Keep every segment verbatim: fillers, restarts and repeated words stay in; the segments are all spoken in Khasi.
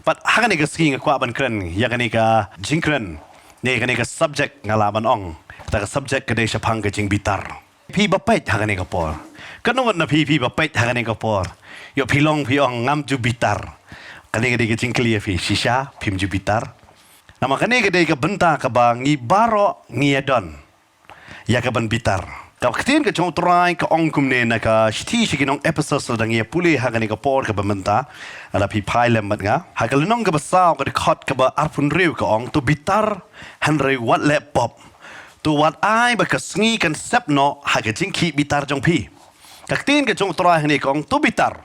Bad ha kane ka sngi nga kwah ban kren ïa kane ka jingkren ne kane ka subject nga lah ban ong. Kata ka subject ka dei shaphang ka jingbitar. Phi ba peit ha kane ka por. Katno ngut na phi, phi ba peit ha kane ka por, ïoh phi long phi ong ngam ju bitar? Kane ka dei ka jingkylli ïa phi, shisha phim ju bitar? Namar kane ka dei ka bynta kaba ngi baroh ngi ïa don ïa ka ban bitar. Ka ktien ka jong U Trai ka ong kumne na ka shithi sha ki nong Ephesus, lada ngi ïa pule ha kane ka por kaba mynta, lada phi phai lem bad nga. Ha ka lynnong kaba saw ka dkhot kaba arphew hynriew ka ong, to bitar hynrei wat leh pop. To wat ai ba ka sngi kan sep noh ha ka jingkhih bitar jong phi. Ka ktien ka jong U Trai hangne ka ong to bitar.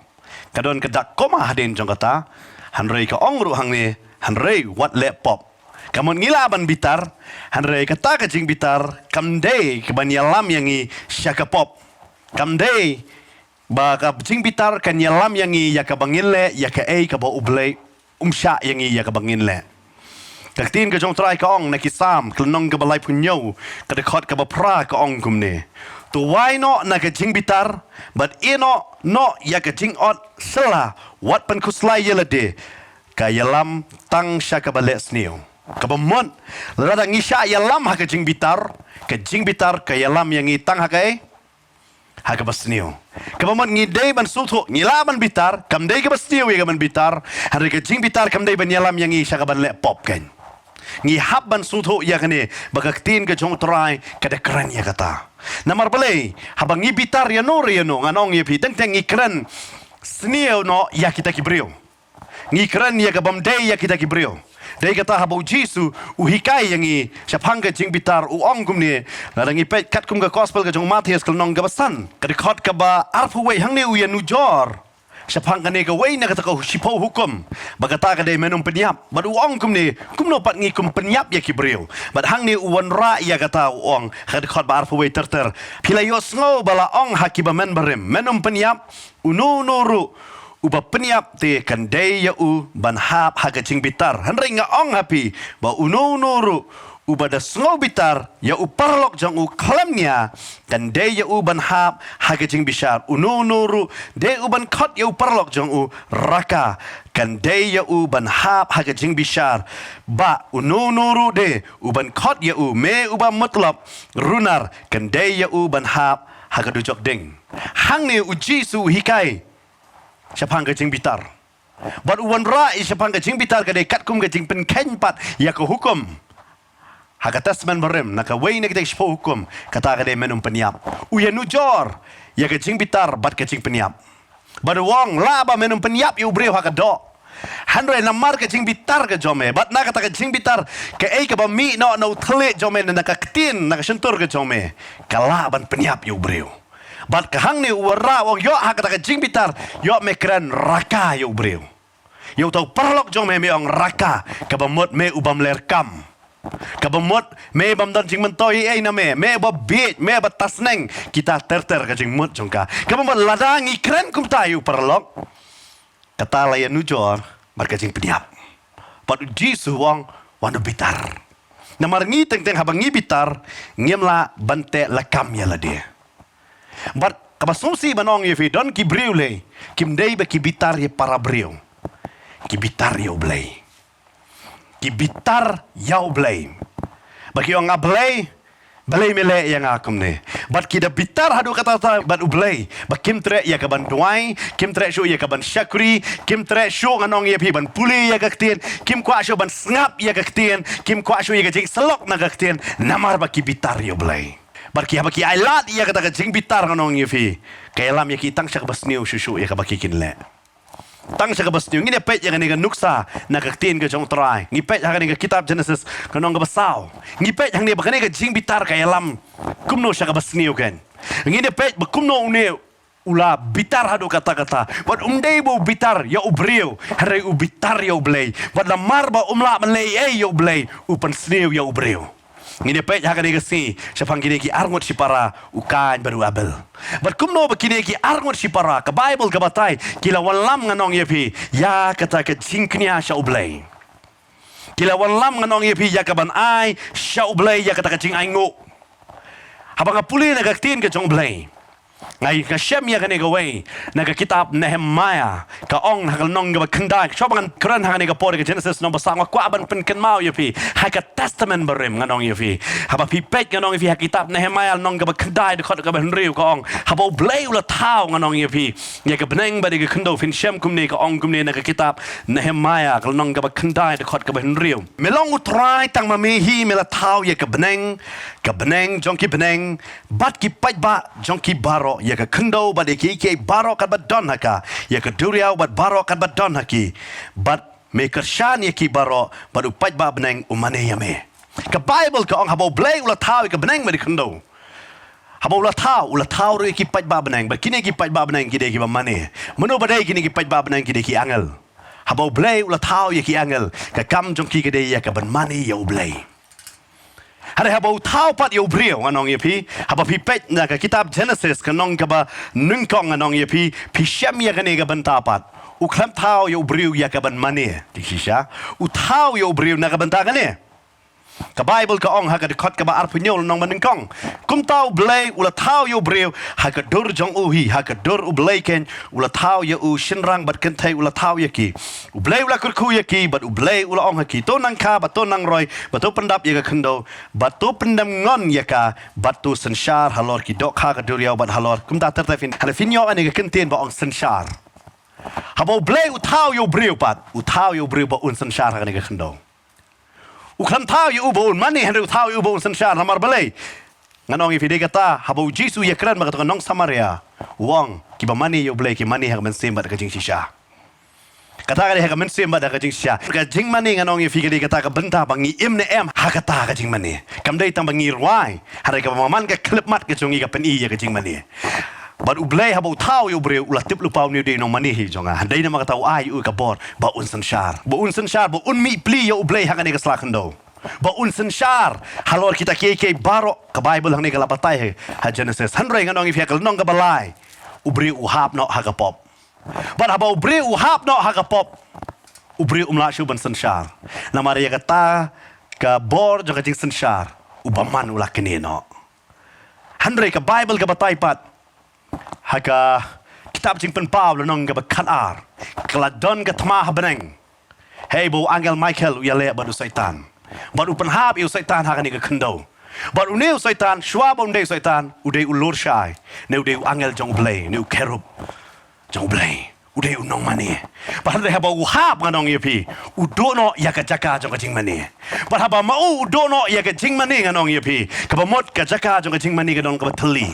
Ka don ka dak koma hadien jong kata, hynrei ka ong ruh hangne, hynrei wat leh pop. Ka mut ngi lah ban bitar, hynrei kata ka jingbitar kam dei kaban ïalam ïa ngi sha ka pop. Kam dei ba ka jingbitar kan ïalam ïa ngi ïa kaba ngin leh ïa kaei kaba U Blei um shah ïa ngi ïa kaba ngin leh. Ka ktien ka jong U Trai ka ong na ki Salm, ka lynnong kaba laiphew hynñiew, ka dkhot kaba phra ka ong kumne. To wai noh na ka jingbitar, bad ïehnoh noh ïa ka jingot shylla, wat pynkhuslai ïa lade, ka ïalam tang sha kaba leh sniew. Kaba mut, lada ngi shah ïalam ha ka jingbitar, ka jingbitar ka ïalam ïa ngi tang ha kaei? Ha kaba sniew. Kaba mut ngi dei ban sngewthuh, ngi lah ban bitar, kam dei kaba sniew ïa kaban bitar, hynrei ka jingbitar kam dei ban ïalam ïa ngi sha kaban leh pop kein. Ngi hap ban sngewthuh ïa kane, ba ka ktien ka jong U Trai ka da kren ïa kata. Namar balei, haba ngi bitar ïano re ïano, ngan ong ïa phi, teng teng ngi kren sniew noh ïa kita ki briew. Ngi kren ïa ka bym dei ïa kita ki briew. Dei kata haba U Jisu u hikai ïa ngi shaphang ka jingbitar, u ong kumne, lada ngi peit katkum ka gospel ka jong u Mathaios ka lynnong kaba san, ka dkhot kaba arphew wei, hangne u ïanujor shaphang kane kawei na kata ka shiphew hukum, ba kata ka dei men ym pynïap. Bad u ong kumne, kumno pat ngi kum pynïap ïa ki briew? Bad hangne u wanrah ïa kata, u ong ha ka dkhot ba arphew wei ter ter, phi la ïohsngew ba la ong ha kiba men barim, men ym pynïap, uno uno ruh uba pynïap te kan dei ïa u ban hap ha ka jingbitar. Hynrei nga ong ha phi, ba uno uno ruh uba da sngew bitar ïa u paralok jong u khlem nia, kan dei ïa u ban hap ha ka jingbishar. Uno uno ruh de uban khot ïa u paralok jong u raka, kan dei ïa u ban hap ha ka jingbishar. Bad uno uno ruh de uban khot ïa u me uba mutlop runar, kan dei ïa u ban hap ha ka dujok ding. Hangne U Jisu u hikai shaphang ka jingbitar. Bad u wanrah ïa shaphang ka jingbitar ka dei katkum ka jingpynkheiñ pat ïa ka hukum. Ha ka Testament Barim, na kawei na kita ki shiphew hukum, kata ka dei men ym pynïap. U ïanujor ïa ka jingbitar bad ka jingpynïap. Bad u ong, lah ba men ym pynïap ïa u briew ha ka doh, hynrei namar ka jingbitar ka jong me, bad na kata ka jingbitar, kaei kaba mih noh na u thylliej jong me, na ka ktien, na ka shyntur ka jong me, ka lah ban pynïap ïa u briew. Bad ka hangne u wanrah, u ong, ïoh ha kata ka jingbitar, ïoh me kren raka ïa u briew. Ïa uta u paralok jong me me ong raka, kaba mut me u bym leh kam. Kaba mut me bym don jingmyntoi ei ei na me, me ba bieit, me ba tasneng kita ter ter ka jingmut jong ka. Kaba mut lada ngi kren kumta ïa u paralok, kata la ïanujor bad ka jingpynïap. Bad U Jisu u ong, wat ym bitar. Namar ngi teng teng haba ngi bitar, ngim lah ban teh lakam ïa lade. Bad kaba sngewsih ban ong ïa phi, don ki briew lei, kim dei ba ki bitar ïa para briew. Ki bitar ïa U Blei. Ki bitar ïa U Blei. Ba ki ong, A Blei, balei me leh ïa nga kumne? Bad ki da bitar haduh katta katta bad U Blei, ba kim treh ïa kaban duwai, kim treh shuh ïa kaban shakri, kim treh shuh, ngan ong ïa phi, ban pule ïa ka ktien, kim kwah shuh ban sngap ïa ka ktien, kim kwah shuh ïa ka jingsyllok na ka ktien, namar ba ki bitar ïa U Blei. Bad ki haba ki ailad ïa kata ka jingbitar, ngan ong ïa phi, ka ïalam ïa ki tang sha kaba sniew shuh shuh ïa kaba ki kin leh. Tang sha kaba sniew. Ngin ïa peit ïa kane ka nuksa na ka ktien ka jong U Trai. Ngi peit ha kane ka kitab Jenesis, ka lynnong kaba saw. Ngi peit hangne ba kane ka jingbitar ka ïalam kumno sha kaba sniew kein. Ngin ïa peit ba kumno une u la bitar haduh katta katta. Bad um dei ba u bitar ïa u briew, hynrei u bitar ïa U Blei. Bad namar ba um lah ban leh ei ei ïa U Blei, u pynsniew ïa u briew. Ngin ïa peit ha kane ka sngi shaphang kine ki arngut shipara, u Kain bad u Abel. Bad kumno ba kine ki arngut shipara, ka Baibl ka batai, ki la wallam, ngan ong ïa phi, ïa kata ka jingkñia sha U Blei. Ki la wallam, ngan ong ïa phi, ïa kaban ai sha U Blei ïa kata ka jingainguh. Haba nga pule na ka ktien ka jong U Blei, Nga, nga shem ïa kane kawei na ka kitab Nehemiah, ka ong ha ka lynnong kaba khyndai. Shuwa ba ngan kren ha kane ka por ka Genesis nong ba sa, nga kwah ban pynkynmaw ïa phi ha ka Testament Barim, ngan ong ïa phi. Haba phi peit, ngan ong ïa phi, ha kitab Nehemiah lynnong kaba khyndai, dkhot kaba hynriew, ka ong, haba U Blei u la thaw, ngan ong ïa phi, ïa ka bneng bad ïa ka khyndew, phin shem kumne, ka ong kumne na ka kitab Nehemiah ka lynnong kaba khyndai, dkhot kaba hynriew: Me long U Trai, tang ma me hi me la thaw ïa ka bneng, ka bneng jong ki bneng, bad ki paidbah jong ki baroh, ïa ka khyndew bad ïa kiei kiei baroh katba don ha ka, ïa ka duriaw bad baroh katba don ha ki, bad me kyrshan ïa ki baroh, bad u paidbah bneng u mane ïa me. Ka Baibl ka ong, haba U Blei u la thaw ïa ka bneng bad ïa ka khyndew, haba u la thaw, u la thaw ruh ïa ki paidbah bneng, bad kine ki paidbah bneng ki dei kiba mane. Mano ba dei kine ki paidbah bneng? Ki dei ki angel. Haba U Blei u la thaw ïa ki angel, ka kam jong ki ka dei ïa kaban mane ïa U Blei. Hynrei haba u thaw pat ïa u briew, ngan ong ïa phi, haba phi peit na ka kitab Genesis ka lynnong kaba nyngkong, ngan ong ïa phi, phi shem ïa kane ka bynta pat. U khlem thaw ïa u briew ïa kaban mane. Te shisha, u thaw ïa u briew na ka bynta kane. Ka Baibl ka ong ha ka dkhot kaba arphew hynñiew, lynnong ba nyngkong: Kumta U Blei u la thaw ïa u briew ha ka dur jong u hi, ha ka dur U Blei keiñ u la thaw ïa u, shynrang bad kynthei u la thaw ïa ki. U Blei u la kyrkhu ïa ki, bad U Blei u la ong ha ki, To nang kha, bad to nang roi, bad to pyndap ïa ka khyndew, bad to pyndem ngon ïa ka, bad to synshar halor ki dohkha ka duriaw bad halor. Kumta ter ter phin, hynrei phin ïoh ïa kane ka kyntien ba ong synshar. Haba U Blei u thaw ïa u briew pat, u thaw ïa u briew ba un synshar ha kane ka khyndew. U khlem thaw ïa u ba un mane, hynrei u thaw ïa u ba un synshar. Namar balei? Ngan ong ïa phi, dei kata haba U Jisu u ïakren bad kato ka nong Samaria, u ong, kiba mane ïa U Blei ki mane ha ka mynsiem bad ha ka jingshisha. Kata ka dei ha ka mynsiem bad ha ka jingshisha. Ka jingmane, ngan ong ïa phi, ka dei kata ka bynta ba ngi im ne em ha kata ka jingmane. Kam dei tang ba ngi rwai, hynrei kaba man ka khyllipmat ka jong ngi ka pyni ïa ka jingmane. Bad U Blei haba u thaw ïa u briew, u la tip lypa une u dei u nongmane hi jong nga. Dei namar kata u ai ïa u ka bor ba un synshar, ba un synshar, ba un mih pli ïa U Blei ha kane ka sla khyndew, ba un synshar halor kita kiei kiei baroh. Ka Baibl hangne ka la batai ha, ha Genesis. Hynrei ngan ong ïa phi, ha ka lynnong kaba lai, u briew u hap noh ha ka pop. Bad haba u briew u hap noh ha ka pop, u briew um lah shuh ban synshar. Namar ïa kata ka bor jong ka jingsynshar, u bymman u la knieh noh. Hynrei ka Baibl ka batai pat ha ka kitab Jingpynpaw lynnong kaba khatar, ka la don ka thma ha bneng, hei ba u angel Michael u ïaleh bad u Soitan, bad u pynhap ïa u Soitan ha kane ka khyndew. Bad une u Soitan, shuwa ba un dei u Soitan, u dei u lur shai, ne u dei u angel jong U Blei, ne u kerub jong U Blei. U dei u nongmane. Bad hynrei haba u hap, ngan ong ïa phi, u duh noh ïa ka jaka jong ka jingmane. Bad haba ma u u duh noh ïa ka jingmane, ngan ong ïa phi, kaba mut ka jaka jong ka jingmane ka don kaba thylli.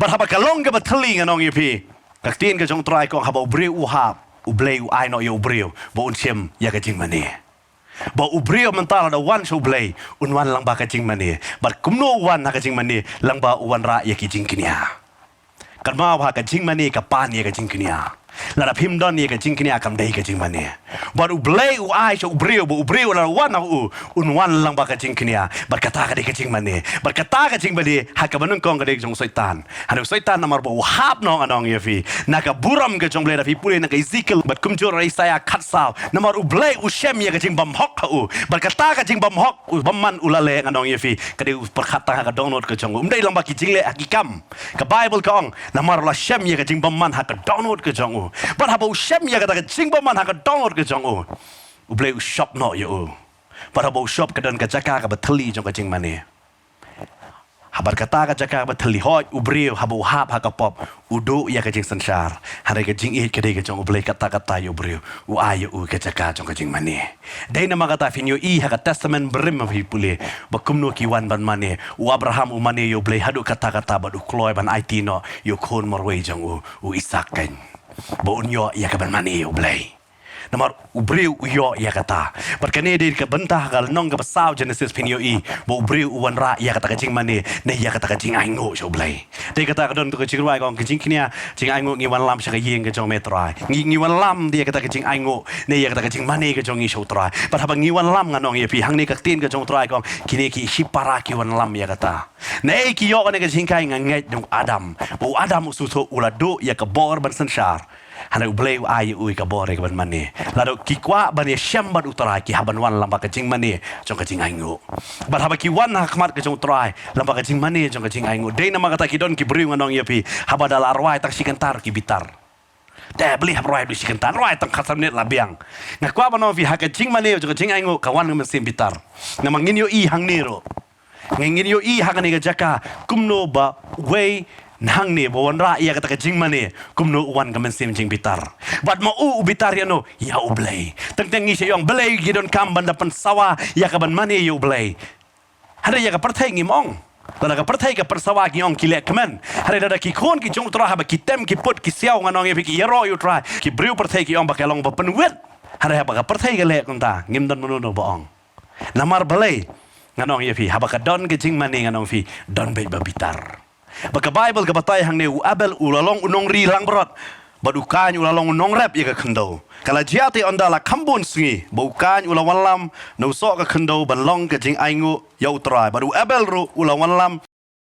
Bad haba ka long kaba thylli, ngan ong ïa phi, ka ktien ka jong U Trai ka ong, haba u briew u hap, U Blei u ai noh ïa u briew ba un shim ïa ka jingmane. Ba u briew mynta lada wan sha U Blei, un wan lyngba ka jingmane. Bad kumno u wan ha ka jingmane? Lyngba u wanrah ïa ki jingknia. Kynmaw, ha ka jingmane ka pan ïa ka jingknia. Lada phim don ïa ka jingknia, kam dei ka jingmane. Bad U Blei u ai sha u briew, ba u briew lada wan ha u, un wan lyngba ka jingknia. Bad kata ka dei ka jingmane. Bad kata ka jingmane, ha kaba nyngkong ka dei jong u Soitan. Hynrei u Soitan namar ba u hap noh, ngan ong ïa phi, na ka burom ka jong U Blei, lada phi pule na ka Ezekiel bad kumjuh Isaiah khatsaw, namar U Blei u shem ïa ka jingbymhok ha u. Bad kata ka jingbymhok, u bymman u la leh, ngan ong ïa phi, ka dei u pyrkhat tang ha ka dohnud ka jong u. Um dei lyngba ki jingleh ha ki kam. Ka Baibl ka ong, namar u la shem ïa ka jingbymman ha ka dohnud ka jong u. Bad haba u shem ïa kata ka jingbymman ha ka dohnud ka jong u, U Blei u shop noh ïa u. Bad haba u shop, ka don ka jaka kaba thylli jong ka jingmane. Haba kata ka jaka kaba thylli, hooid, u briew haba u hap ha ka pop, u duh ïa ka jingsynshar. Hynrei ka jingïeit ka dei ka jong U Blei, katta katta ïa u briew u ai ïa u ka jaka jong ka jingmane. Dei namar kata phin ïohi ha ka Testament Barim, ma phi pule, ba kumno ki wan ban mane. U Abraham u mane ïa U Blei haduh katta katta bad u kloi ban aiti noh ïa u khun marwei jong u, u Isaak keiñ, ba un ïoh ïa kaban mane ïa U Blei. Namar u briew u ïoh ïa kata. Bad kane dei ka bynta ha ka lynnong kaba saw Genesis phin ïohi ba u briew u wanrah ïa kata ka jingmane ne ïa kata ka jingainguh sha U Blei. Dei kata ka don kato ka jingrwai ka ong, ka jingknia, jingainguh, ngi wanlam sha ka ïing ka jong me Trai. Ngi, ngi wanlam da ïa kata ka jingainguh ne ïa kata ka jingmane ka jong ngi sha U Trai. Bad haba ngi wanlam, ngan ong ïa phi, hangne ka ktien ka jong U Trai ka ong, kine ki shipara ki wanlam ïa kata. Naei ki ïoh kane ka jinghikai? Nga ngeit na u Adam. Ba u Adam u sngewthuh u la duh ïa ka bor ban synshar. Hynrei U Blei u ai ïa u ka bor ïa ka ban mane. Lada ki kwah ban ïashem bad U Trai, ki hap ban wan lyngba ka jingmane jong ka jingainguh. Bad haba ki wan ha khmat ka jong U Trai lyngba ka jingmane jong ka jingainguh, dei namar kata ki don ki briew, ngan ong ïa phi, haba da la rwai tang shi kynta ki bitar. Te beli hap rwai beli shi kynta, rwai tang khatsan minit la biang. Nga kwah ban ong ïa phi, ha ka jingmane jong ka jingainguh ka wan ka mynsiem bitar. Namar ngin ïohi hangne ruh. Ngin ïohi ha kane ka jaka kumno ba uwei hangne ba wanrah ïa kata ka jingmane, kumno u wan ka mynsiem jingbitar. Bad ma u, u bitar ïa no? Ïa U Blei. Teng teng ngi shu ong Blei, ngi donkam ban da pynsawa ïa ka ban mane ïa U Blei. Hynrei ïa ka pyrthei ngim ong. Lada ka pyrthei ka pynsawa, ngi ong ki leh kmen. Hynrei lada ki khun ki jong U Trai, haba ki tem ki put ki siaw, ngan ong ïa phi, ki ïaroh ïa U Trai, ki briew pyrthei ki ong ba ka long ba pynwit. Hynrei haba ka pyrthei ka leh kumta, ngim don mano mano ba ong. Namar balei? Ngan ong ïa phi, haba ka don ka jingmane, ngan ong ïa phi, don beit ba bitar. Ba ka Baibl ka batai hangne, u Abel u la long u nongri langbrot, bad u Kain u la long u nongrep ïa ka khyndew. Ka la jia te ynda la kham bun sngi, ba u Kain u la wanlam na u soh ka khyndew ban long ka jingainguh ïa U Trai, bad u Abel ruh u la wanlam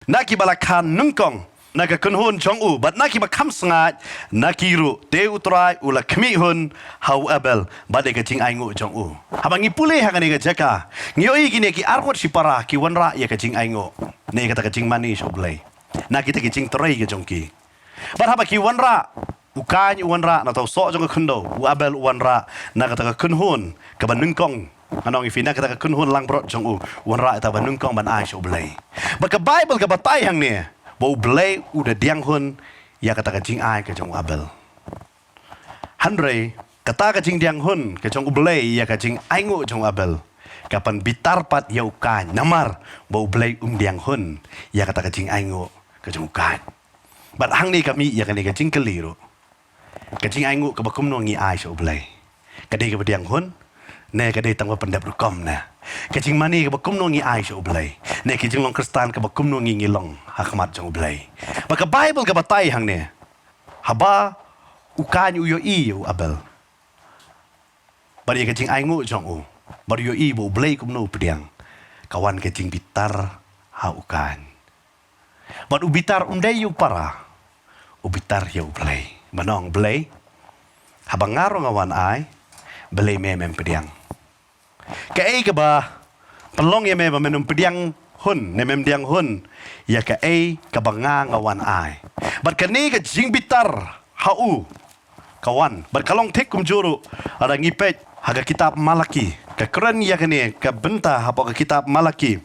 na kiba la khan nyngkong na ka kynhun jong u, bad na kiba kham sngaid na ki ruh. Te U Trai u la khmih hun ha u Abel bad ïa ka jingainguh jong u. Haba ngi pule ha kane ka jaka, ngi ïohi kine ki arngut shipara ki wanrah ïa ka jingainguh, ne kata ka jingmane sha U Blei, na kita ki jingtrei ka jong ki. Bad haba ki wanrah, u Kain u wanrah na uta u soh jong ka khyndew, u Abel u wanrah na kata ka kynhun kaba nyngkong, ngan ong ïa phi, na kata ka kynhun langbrot jong u, u wanrah ïa kata ba nyngkong ban ai sha U Blei. Bad ka Baibl ka batai hangne ba U Blei u da pdiang hun ïa kata ka jingai ka jong u Abel. Hynrei kata ka jingpdiang hun ka jong U Blei ïa ka jingainguh jong u Abel ka pynbitar pat ïa u Kain, namar ba U Blei um pdiang hun ïa kata ka jingainguh ka jong u Kain. Bad hangne ka mih ïa kane ka jingkylli ruh. Ka jingainguh kaba kumno ngi ai sha U Blei? Ka dei kaba pdiang hun, ne ka dei tang ba pyndep rukom ne? Ka jingmane kaba kumno ngi ai sha U Blei, ne ka jinglong Khristan kaba kumno ngi, ngi long ha khmat jong U Blei? Bad ka Baibl ka batai hangne, haba u Kain u ïohi ïa u Abel bad ïa ka jingainguh jong u, bad u ïohi ba U Blei kumno u pdiang, ka wan ka jingbitar ha u Kain. Bad u bitar um dei ïa u para, u bitar ïa U Blei. Ban ong, Blei, haba nga ruh nga wan ai, balei me mem pdiang? Kaei kaba pynlong ïa me ba men ym pdiang hun, ne mem pdiang hun ïa kaei kaba nga nga wan ai? Bad kane ka jingbitar ha u ka wan, bad ka long thik kumjuh ruh lada ngi peit ha ka kitab Malaki. Ka kren ïa kane ka bynta hapoh ka kitab Malaki.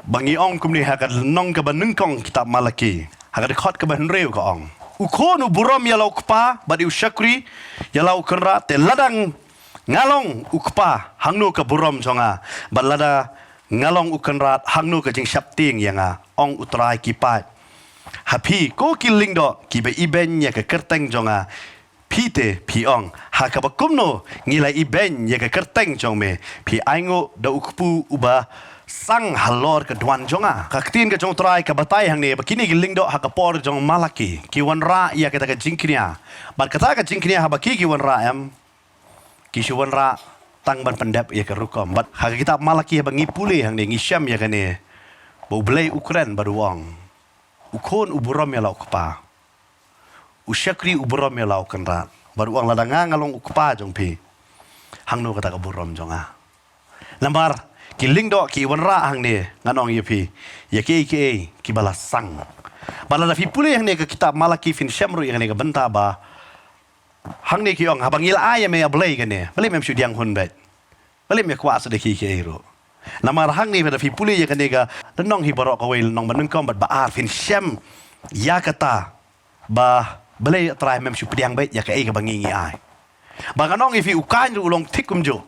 Ba ngi ong kumne ha ka lynnong kaba nyngkong kitab Malaki, ha ka dkhot kaba hynriew ka ong, u khun u burom ïa la u kpa, bad u shakri ïa la u kynrad. Te lada nga long u kpa, hangno ka burom jong nga? Bad lada nga long u kynrad, hangno ka jingsheptieng ïa nga? Ong U Trai ki paid ha phi, ko ki lyngdoh kiba ibeiñ ïa ka kyrteng jong nga. Phi te phi ong, ha kaba kumno ngi la ibeiñ ïa ka kyrteng jong me? Phi ainguh da u kpu uba sang halor ka duwan jong nga. Ka ktien ka jong U Trai ka batai hangne ba kine ki lyngdoh ha ka por jong Malaki ki wanrah ïa kata ka jingkñia. Bad kata ka jingkñia haba ki, ki wanrah em, ki shu wanrah tang ban pyndep ïa ka rukom. Bad ha ka kitab Malaki haba ngi pule hangne ngi shem ïa kane ba U Blei u kren bad u ong, u khun u burom ïa la u kpa, u shakri u burom ïa la u kynrad. Bad u ong, lada nga nga long u kpa jong phi, hangno kata ka burom jong nga? Namar ki lyngdoh ki wanrah hangne, ngan ong ïa phi, ïa kiei kiei kiba la sang. Bad lada phi pule hangne ka kitab Malaki phin shem ruh ïa kane ka bynta ba hangne ki ong, haba ngi la ai ïa me, ïa Blei, kane, balei mem shu pdiang hun beit? Balei me kwah sa da kiei kiei ruh? Namar hangne lada phi pule ïa kane ka lynnong hi baroh kawei, lynnong ba nyngkong bad ba ar, phin shem ïa kata ba balei, Trai, mem shu pdiang beit ïa kaei kaba ngi ngi ai? Ba ngan ong ïa phi, u Kain ruh u long thik kumjuh.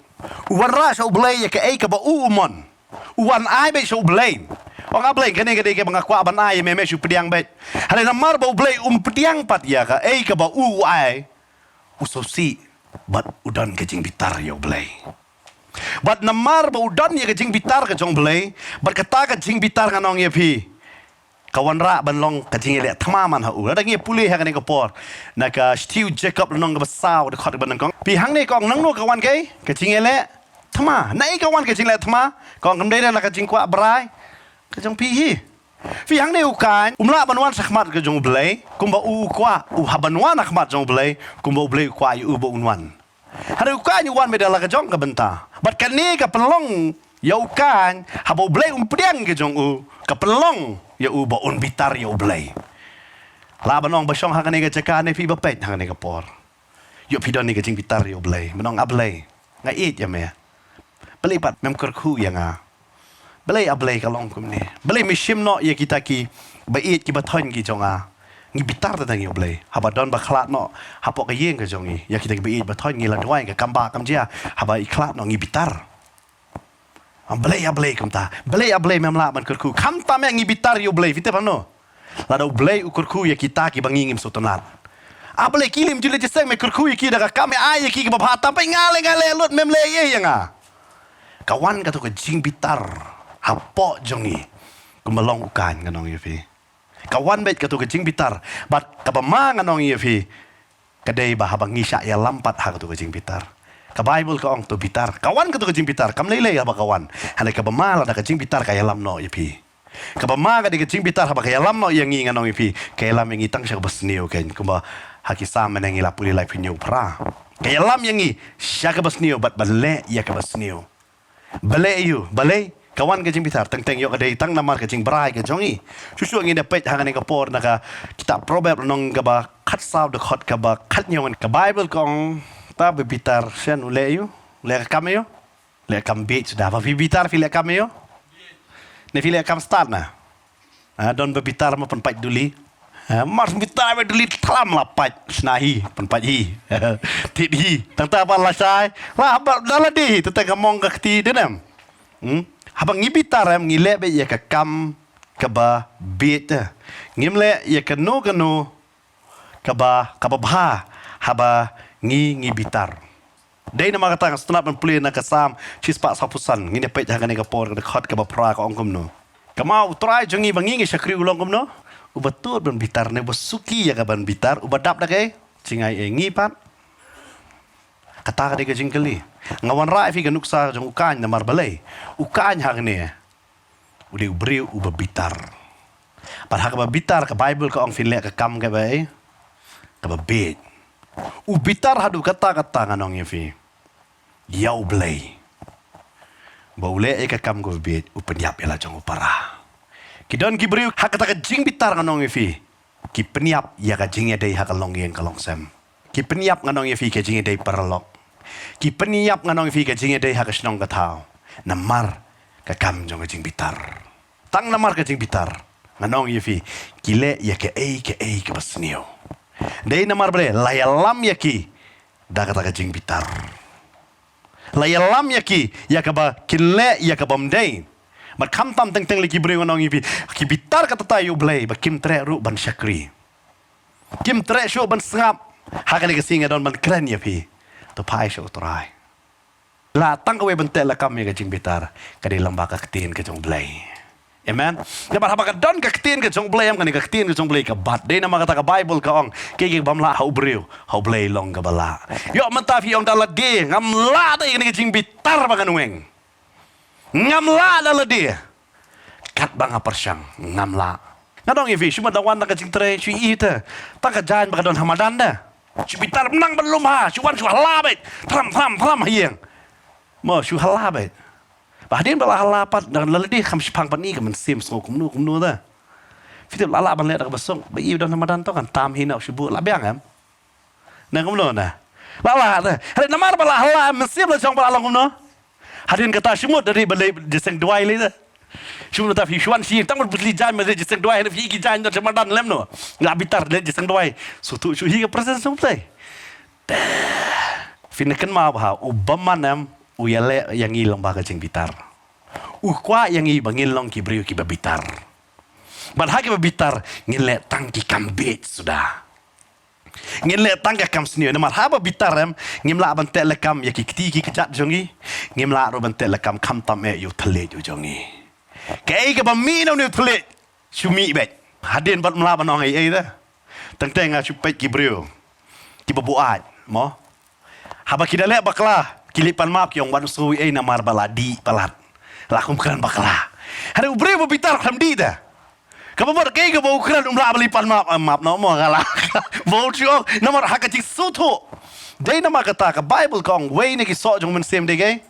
U wanrah sha U Blei ïa kaei kaba u u mon. U wan ai beit sha U Blei. Ong, a Blei, kane ka dei kaba nga kwah ban ai ïa me, me shu pdiang beit. Hynrei namar ba U Blei um pdiang pat ïa kaei kaba u u ai, u sngewsih bad u don ka jingbitar ïa U Blei. Bad namar ba u don ïa ka jingbitar ka jong U Blei, bad kata ka jingbitar, ngan ong ïa phi, ka wanrah ban long ka jingïaleh thma man ha u. Lada ngi pule ha kane ka por na ka shithi u Jakob lynnong kaba saw, dkhot kaba nyngkong, phi, hangne ka ong nangno ka wan kaei? Ka jingïaleh thma. Naei ka wan ka jingïaleh thma? Ka ong, kam dei na ka jingkwah brai ka jong phi hi. Phi, hangne u Kain um lah ban wan shakhmat ka jong U Blei kumba u kwah, u hap ban wan shakhmat jong U Blei kumba U Blei u kwah ïa u ba un wan. Hynrei u Kain u wan beit da la ka jong ka bynta. Bad kane ka pynlong ïa u Kain, haba U Blei um pdiang ka jong u, ka pynlong ïa u ba un bitar ïa U Blei. Lah ban ong ba shong ha kane ka jaka ne phi, ba peit ha kane ka por. Ïoh phi don ïa ka jingbitar ïa U Blei. Ban ong, A Blei, nga ïeit ïa me. Balei pat mem kyrkhu ïa nga? Balei, A Blei, ka long kumne? Balei me shim noh ïa kita kiba ïeit kiba thoiñ ki jong nga? Ngi bitar tang ïa U Blei. Haba don ba khlad noh hapoh ka ïing ka jong ngi, ïa kita kiba ïeit ba thoiñ, ngi la duwai, ka kam ba kam jia, haba i khlad noh ngi bitar. Balei, A Blei, kumta? Balei, A Blei, mem lah ban kyrkhu? Khamtam eh ngi bitar ïa U Blei. Phi tip hangno? Lada U Blei u kyrkhu ïa kita kiba ngi ngim sngewtynnat, A Blei, ki leit jingïaseng, me kyrkhu ïa ki da ka kam, me ai ïa ki kaba bha. Tang peit nga leh, nga leh lut, mem leh ei ei ïa nga. Ka wan kato ka jingbitar hapoh jong ngi kumba long u Kain, ngan ong ïa phi. Ka wan beit kato ka jingbitar. Bad kaba ma, ngan ong ïa phi, ka dei ba haba ngi shah ïalam pat ha kato ka jingbitar. Ka Baibl ka ong to bitar. Ka wan kato ka jingbitar, kam lei lei haba ka wan. Hynrei kaba ma, lada ka jingbitar ka ïalam noh ïa phi, kaba ma ka dei ka jingbitar, haba ka ïalam noh ïa ngi, ngan ong ïa phi, ka ïalam ïa ngi tang sha kaba sniew keiñ. Kumba ha ki Salm mynne ngi la pule, laiphew hynñiew phra. Ka ïalam ïa ngi sha kaba sniew bad ban leh ïa kaba sniew. Balei aiu? Balei ka wan ka jingbitar? Teng teng ïoh ka dei tang namar ka jingbrai ka jong ngi. Shuh shuh ngin da peit ha kane ka por na ka kitab Proverb, lynnong kaba khatsaw, dkhot kaba khathynñiew, ka Baibl ka ong, ta ba bitar shen u leh aiu? U leh ka kam aiu? Leh kam bieit suda. Ba phi bitar phi leh kam aiu? Ne phi leh kam stad na? Ah, don ba bitar ma pynpait duli. Ah, mar bitar ba duli, thalam la pait, shna hi, pynpait hi. Tit hi. Tang ta ba lashai, la ba da lade, tang ta ka mong ka kti, dei ne em? Hmm? Haba ngi bitar em, ngi leh beit ïa ka kam kaba bieit. Ngim leh ïa kano kano kaba, kaba bha haba ngi, ngi bitar. Dei namar kata nga sngewtynnat ban pule na ka Salm shispah sawphew san, ngin ïa peit ha kane ka por, ka dkhot kaba phra, ka ong kumno. Ka ma U Trai jong ngi ba ngi ngi shakri u long kumno? Uba tut ban bitar ne uba suki ïa ka ban bitar, uba dap da kaei? Jingai ei ngi pat. Kata ka dei ka jingkylli. Nga wanrah ïa phi ka nuksa jong u Kain namar balei? U Kain ha kane u dei u briew uba bitar. Bad ha kaba bitar ka Baibl ka ong phin leh ka kam kaba ei? Kaba bieit. U bitar haduh katta katta, ngan ong ïa phi, ïa U Blei. Ba u leh ïa ka kam kaba bieit, u pynïap ïa la jong u para. Ki don ki briew ha kata ka jingbitar, ngan ong ïa phi, ki pynïap ïa ka jingïadei ha ka longïing ka longsem. Ki pynïap, ngan ong ïa phi, ka jingïadei paralok. Ki pynïap, ngan ong ïa phi, ka jingïadei ha ka shnong ka thaw. Namar ka kam jong ka jingbitar. Tang namar ka jingbitar, ngan ong ïa phi, ki leh ïa kaei kaei kaba sniew. Dei namar balei? La ïalam ïa ki da kata ka jingbitar. La ïalam ïa ki ïa kaba kin leh ïa kabym dei. Bad khamtam teng teng lei ki briew, ngan ong ïa phi, ki bitar katta ïa U Blei ba kim treh ruh ban shakri. Kim treh shuh ban sngap. Ha kane ka sngi nga don ban kren ïa phi, to phai sha U Trai. La tang kawei ban teh lakam ïa ka jingbitar, ka dei lyngba ka ktien ka jong U Blei. Amen. Namar haba ka don ka ktien ka jong U Blei, em, kane ka ktien ka jong U Blei ka bat. Dei namar kata ka Baibl ka ong, kaei kaei bym lah ha u briew, ha U Blei long kaba lah. Ïoh mynta phi ong, da lade ngam lah da ïa kane ka jingbitar ba ngan weng. Ngam lah da lade. Katba nga pyrshang ngam lah. Nga ong ïa phi, shu mut da wan da ka jingtrei, shu ïohi te, tang ka jaiñ ba ka don ha madan da. Shu bitar, mynta ban lum ha, shu wan shu hala beit. Thram thram thram ha ïing. Mo, shu hala beit. Ba hadien ba la hala pat, da la lade kham shipang pat ni ka mynsiem, sngew kumno kumno da. Phi tip, la lah ban leh da kaba suk. Ba i don ha madan to kan tam hi na u shu buh, la biang em. Na kumno na? La lah da. Hynrei namar ba la hala, mynsiem la jong ba la long kumno? Hadien kata shu mut da dei ba leit jingïaseng duwai lei da. Shu mut da phi shu wan shi tang mut butli jaiñ, ma leit jingïaseng duwai, hynrei phi ki jaiñ da sha madan lem no. La bitar leit jingïaseng duwai. Sngewthuh shu hi ka presence jong U Blei. Phin kynmaw ba ha u bymman em, u ïaleh ïa ngi lyngba ka jingbitar. U kwah ïa ngi ba ngin long ki briew kiba bitar. Bad ha kiba bitar ngin leh tang ki kam bieit suda. Ngin leh tang ka kam sniew. Namar haba bitar em, ngim lah ban teh lakam ïa ki kti ki kjat jong ngi. Ngim lah ruh ban teh lakam khamtam eh ïa u thylliej u jong ngi. Kaei kaba mih na une u thylliej, shu mih beit. Hadien bad ym lah ban ong ei ei da. Teng teng nga shu peit ki briew kiba buaid, mo. Haba ki da leh bakla, ki leit pan map, ki ong, wat sngew ei ei namar ba la dih palat. La kum kren bakla. Hynrei u briew ba bitar khlem dih da. Kaba bor kaei kaba u kren um lah ban leit pan map, eh, map noh mo, ka la. Ba u shu ong namar ha ka jingsngewthuh. Dei namar kata ka Baibl ka ong wei na ki soh jong u mynsiem dei kaei?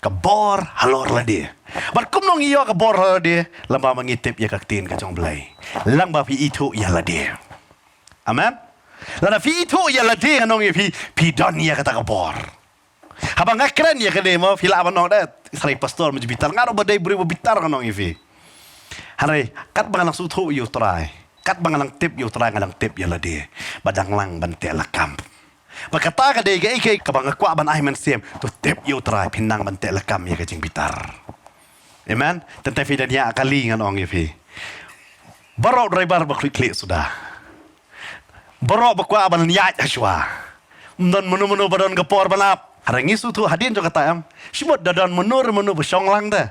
Ka bor halor lade. Bad kumno ngi ïoh ka bor halor lade? Lyngba ba ngi tip ïa ka ktien ka jong u Blei. Lyngba phi ithuh ïa lade. Amen. Lada phi ithuh ïa lade ngan ong ïa phi, phi don ïa kata ka bor. Haba nga kren ïa kane mo, phi lah ban ong, "Dei, sa ri pastor mynta bitar, nga ruh ba dei briew ba bitar," ngan ong ïa phi. Hynrei katba nga nang sngewthuh ïa u Trai, katba nga nang tip ïa u Trai, nga nang tip ïa lade ba dang nang ban teh lakam. Ba kata ka dei kaei kaei kaba nga kwah ban ai mynsiem, to tip ïa u Trai, phin nang ban teh lakam ïa ka jingbitar. Amen. Tang te phi dang ïa kali ngan ong ïa phi. Baroh u driver ba khlieh khlieh suda. Baroh ba kwah ban ïaid ha shuwa. Ym don mano mano ba don ka por ban ap. Hynrei ngi sngewthuh hadien jong kata em. Shimut da don mano re mano ba shong lang da.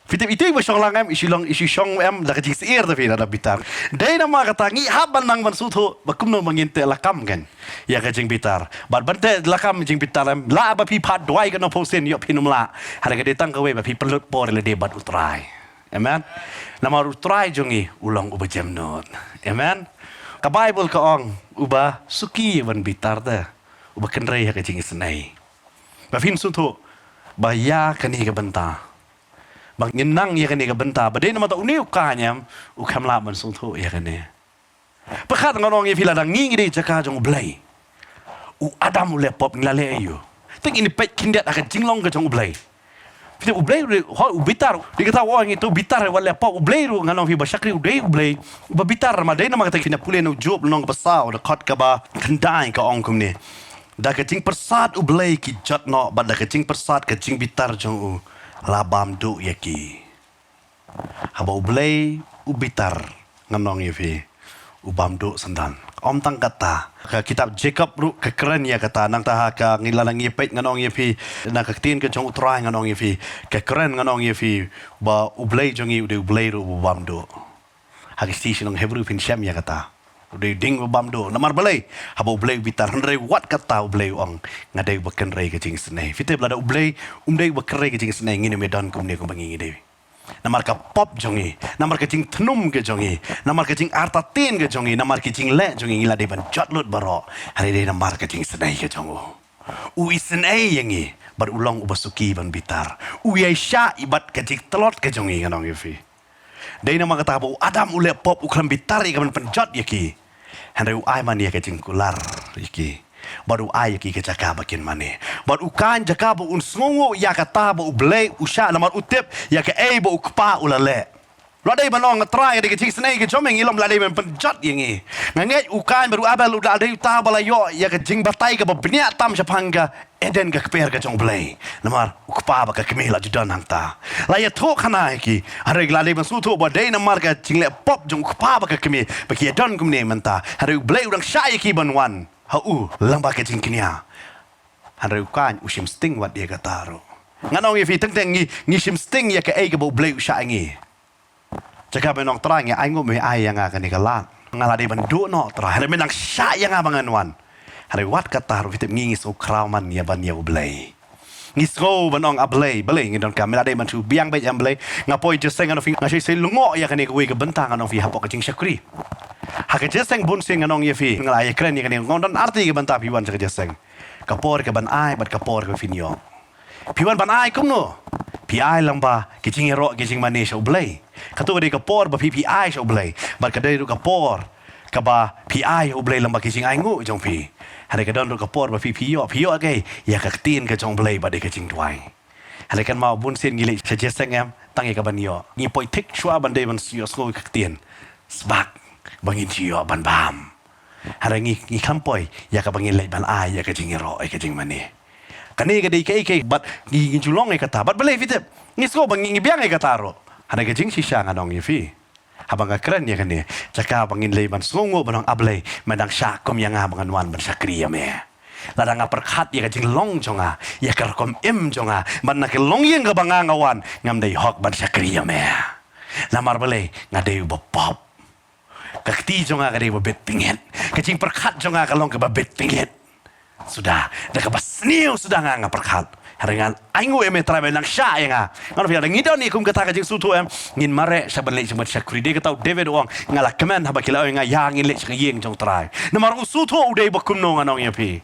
Phi tip ito ba shong lang em, i shu long, i shu shong em da ka jingsyier da phi da, da bitar. Dei namar kata ngi hap ban nang ban sngewthuh ba kumno ba ngin teh lakam kan ïa ka jingbitar. Bad ban teh lakam jingbitar em, lah ba phi phah duwai ka nongphohsien ïoh phin ym lah. Hynrei ka dei tang kawei ba phi pynlut por ïa lade bad u Trai. Amen. Namar u Trai jong ngi u long uba jemnud. Amen. Ka Baibl ka ong uba suki ban bitar da, uba kynrei ha ka jingisynei. Ba phin sngewthuh ba ïa kane ka bynta, ba ngin nang ïa kane ka bynta, ba dei namar ta une u kaiñ em, u khlem lah ban sngewthuh ïa kane. Pyrkhat ngan ong ïa phi, lada ngi ngi dei jaka jong u Blei, u Adam u leh pop, ngi la leh aïu? Te ngin peit khyndiat ha ka jinglong ka jong u Blei. Phi tip u Blei ruh, hooid u bitar. Dei kata u ong ito bitar wat leh pop, u Blei ruh ngan ong ïa phi ba shakri u dei u Blei uba bitar, namar dei namar kata phin da pule na u Job lynnong kaba saw, dkhot kaba khyndai ka ong kumne. Da ka jingpyrsad u Blei ki jot noh, bad da ka jingpyrsad ka jingbitar jong u la bam duh ïa ki. Haba u Blei u bitar, ngan ong ïa phi, u bam duh syndon. Ym tang kata, ka kitab Jakob ruh ka kren ïa kata, nangta ha ka, ngi la nang ïa peit, ngan ong ïa phi, na ka ktien ka jong u Trai, ngan ong ïa phi, ka kren, ngan ong ïa phi ba u Blei jong ngi u dei u Blei ruh uba bam duh. Ha ka shithi sha ki nong Hebru phin shem ïa kata. U dei u dieng uba bam duh. Namar balei? Haba u Blei u bitar, hynrei wat kata u Blei u ong, nga dei uba kynrei ka jingisynei. Phi tip lada u Blei um dei uba kynrei ka jingisynei, ngin ym don kumne kumba ngi ngi dei. Namar ka pop jong ngi, namar ka jingthnum ka jong ngi, namar ka jingartatien ka jong ngi, namar ka jingleh jong ngi, ngi la dei ban jot lut baroh. Hynrei dei namar ka jingisynei ka jong u. U isynei ïa ngi, bad u long uba suki ban bitar. U ïaishah bad ka jingtlot ka jong ngi, ngan ong ïa phi. Dei namar kata ba u Adam u leh pop, u khlem bitar ïa ka ban pynjot ïa ki. Hynrei u ai man ïa ka jingkular ïa ki. Bad u ai ïa ki ka jaka ba kin mane. Bad u kaiñ jaka ba un sngewnguh ïa kata ba u Blei u shah, namar u tip ïa kaei ba u kpa u la leh. La dei ban ong, Trai, ka dei ka jingisynei ka jong me, ngi long la dei ban pynjot ïa ngi. Nga ngeit u Kain bad u Abel u la dei uta ba la ïoh ïa ka jingbatai kaba bniah tam shaphang ka Eden, ka kper ka jong u Blei. Namar u kpa bad ka kmie la ju don hangta. La ïathuh khana ïa ki. Hynrei la dei ban sngewthuh ba dei namar ka jingleh pop jong u kpa bad ka kmie ba ki ïadon kumne mynta. Hynrei u Blei u dang shah ïa ki ban wan ha u lyngba ka jingkñia. Hynrei u Kain u shim sting wat ïa kata ruh. Ngan ong ïa phi, teng teng ngi, ngi shim sting ïa kaei kaba u Blei u shah ïa ngi. Jaka ban ong, Trai, ngi ainguh me ai ïa nga kane ka lad. Nga la dei ban duh noh, Trai. Hynrei me dang shah ïa nga ba ngan wan. Hynrei wat kata ruh, phi tip, ngi, ngi sngew khraw man ïa ban ïa u Blei. Ngi sngew ban ong, A Blei, Blei, ngi donkam, me la dei ban shu biang beit ïa U Blei. Nga poi jingïaseng, ngan ong phi, nga shait shait lyngngoh ïa kane kawei ka bynta, ngan ong phi, hapoh ka jingshakri. Ha ka jingïaseng bunsien, ngan ong ïa phi, nga la ïakren ïa kane, nga ong don artylli ka bynta phi wan sha ka jingïaseng. Ka por ka ban ai bad ka por ka phin ïoh. Phi wan ban ai kumno? Phi ai lyngba ka jingïaroh ka jingmane sha U Blei. Kato ka dei ka por ba phi, phi ai sha U Blei. Bad ka dei ruh ka por kaba phi ai ha U Blei lyngba ka jingainguh jong phi. Hynrei ka don ruh ka por ba phi, phi ïoh, phi ïoh kaei, ïa ka ktien ka jong U Blei ba dei ka jingduwai. Hynrei kan mut bunsien ngi leit sha jingïaseng em, tang ïa ka ban ïoh. Ngi poi thik shuwa ban dei ban ïohsngew ïa ka ktien. Sbak ba ngin ïoh ban bam. Hynrei ngi, ngi khlem poi ïa kaba ngin leit ban ai ïa ka jingïaroh, ïa ka jingmane. Kane ka dei kaei kaei bad ngi, ngi ju long ïa kata. Bad balei phi tip? Ngi sngew ba ngi, ngi biang ïa kata ruh. Hynrei ka jingshisha ngan ong ïa phi, haba nga kren ïa kane, jaka ba ngin leit ban sngewnguh ban ong, A Blei, me dang shah kum ïa nga ba ngan wan ban shakri ïa me. Lada nga pyrkhat ïa ka jinglong jong nga, ïa ka rukom im jong nga, bad na ka longïing kaba nga, nga wan, ngam dei hok ban shakri ïa me. Namar balei? Nga dei uba pop. Ka kti jong nga ka dei ba bit tyngeh. Ka jingpyrkhat jong nga ka long kaba bit tyngeh. Suda, da kaba sniew suda nga, nga pyrkhat. Hynrei ngan ainguh ïa me Trai ba nang shah ïa nga. Ngan ong ïa phi lada ngi don ïa kum kata ka jingsngewthuh em, ngin mareh sha ban leit sha ban shakri. Dei kata u David u ong, nga la kmen haba ki la ong ïa nga, ïa ngin leit sha ka ïing jong u Trai. Namar u sngewthuh u dei ba kumno, ngan ong ïa phi.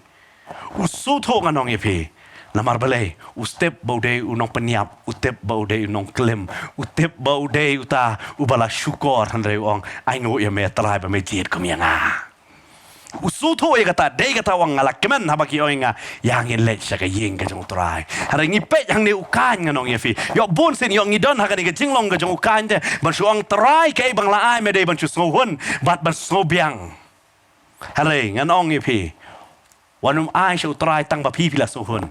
U sngewthuh, ngan ong ïa phi. Namar balei? U tip ba u dei u nongpynïap, u tip ba u dei u nongklim, u tip ba u dei uta uba la shukor, hynrei u ong, ainguh ïa me Trai ba me jied kum ïa nga. U sngewthuh ïa kata, dei kata u ong, nga la kmen haba ki ong ïa nga, ïa ngin leit sha ka ïing ka jong u Trai. Hynrei ngi peit hangne u Kain, ngan ong ïa phi. Ïoh bun sien, ïoh ngi don ha kane ka jinglong ka jong u Kain te ban shu ong Trai, kaei ba nga la ai me dei ban shu sngewhun bad ban sngewbiang. Hynrei ngan ong ïa phi, wat nym ai sha u Trai tang ba phi phi la sngewhun.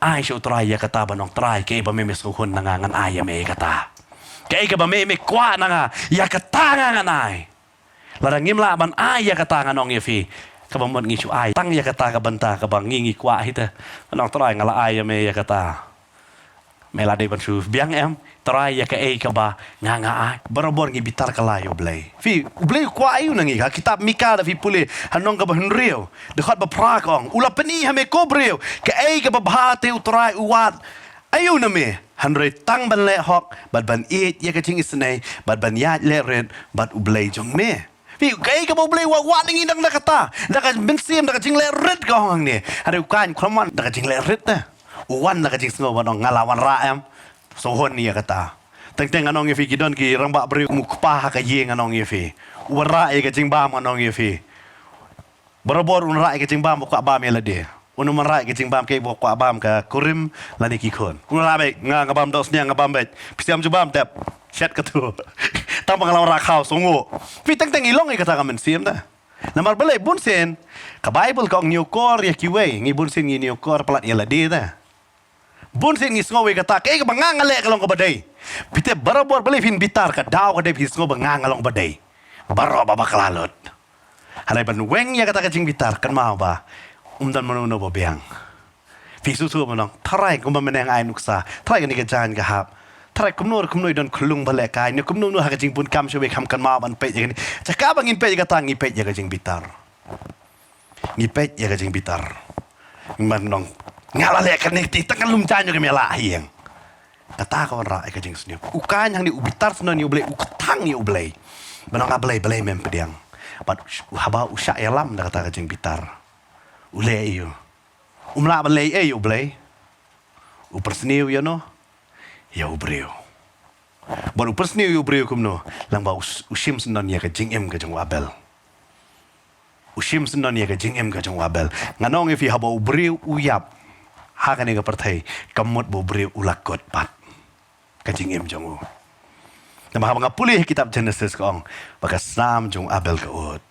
Ai sha u Trai ïa kata ban ong Trai, kaei ba me me sngewhun na nga, ngan ai ïa me ïa kata. Kaei kaba me me kwah na nga, ïa kata nga ngan ai. Lada ngim lah ban ai ïa kata, ngan ong ïa phi, kaba mut ngi shu ai tang ïa kata ka bynta kaba ngi ngi kwah hi te. Ngan ong Trai, nga la ai ïa me ïa kata. Me la dei ban shu biang em Trai ïa kaei kaba nga nga ai? Barabor ngi bitar kylla ïa u Blei. Phi, u Blei u kwah aïu na ngi? Ha kitab Mika da phi pule ha lynnong kaba hynriew, dkhot ba phra ka ong, u la pyni ha me ko briew, kaei kaba bha te u Trai u wad aïu na me, hynrei tang ban leh hok bad ban ïeit ïa ka jingisynei bad ban ïaid leh rit bad u Blei jong me. Phi, kaei kaba u Blei u wad na ngi dang da kata, da ka mynsiem, da ka jingleh rit ka ong hangne. Hynrei u Kain u khlem wan da ka jingleh rit te. U wan da ka jingsngew ban ong nga la wanrah em, sngewhun ïa kata. Teng teng ngan ong ïa phi, ki don ki rangbah briew, um u kpa ha ka ïing, ngan ong ïa phi, u wanrah ïa ka jingbam, ngan ong ïa phi. Barabor un wanrah ïa ka jingbam, u kwah bam ïa lade. Un ym wanrah ïa ka jingbam kaei ba u kwah bam, ka kurim lane ki khun. Un wanrah beit, nga nga bam dohsniang, nga bam beit. Phi shem ju bam, dep. Shet katu. Tang ba nga la wanrah khaw, sngew. Phi, teng teng ngi long ïa kata ka mynsiem te. Namar balei? Bun sien ka Baibl ka ong ñiewkor ïa kiwei, ngi bun sien ngi ñiewkor palat ïa lade te. Bun sien ngi sngew ïa kata, kaei kaba nga nga leh ka long kaba dei. Phi tip, barabor balei phin bitar, ka daw ka dei phi sngew ba nga nga long ba dei baroh ba bakla lut. Hynrei ban weng ïa kata ka jingbitar, kynmaw ba um don mano mano ba biang. Phi shu shu ban ong Trai, kumba mynne nga ai nuksa, Trai, kane ka jaiñ ka hap, Trai, kumno kumno i don khyllung ba lehkai, ne kumno kumno ha ka jingbun kam, shu ba kham kynmaw ban peit ïa kane. Jaka ba ngin peit ïa kata, ngi peit ïa ka jingbitar. Ngi peit ïa ka jingbitar. Ngi ban ong nga la leh kane, te tang ka lum jaiñ ka me la hiang. Kata ka wanrah ïa ka jingsniew. U Kain hangne u bitar syndon ïa u Blei, u kthang ïa u Blei. Ban ong, a Blei, balei mem pdiang? Bad u sh-, haba u shah ïalam da kata ka jingbitar, u leh ïa u, um lah ban leh ei ïa u Blei. U pynsniew ïa no? Ïa u briew. Bad u pynsniew ïa u briew kumno? Lyngba u s-, u shim syndon ïa ka jingim ka jong u Abel. U shim syndon ïa ka jingim ka jong u Abel. Ngan ong ïa phi, haba u briew u ïap ha kane ka pyrthei, ka mut ba u briew u la kut pat ka jingim jong u. Namar haba nga pule ha kitab Genesis ka ong ba ka snam jong u Abel ka ud.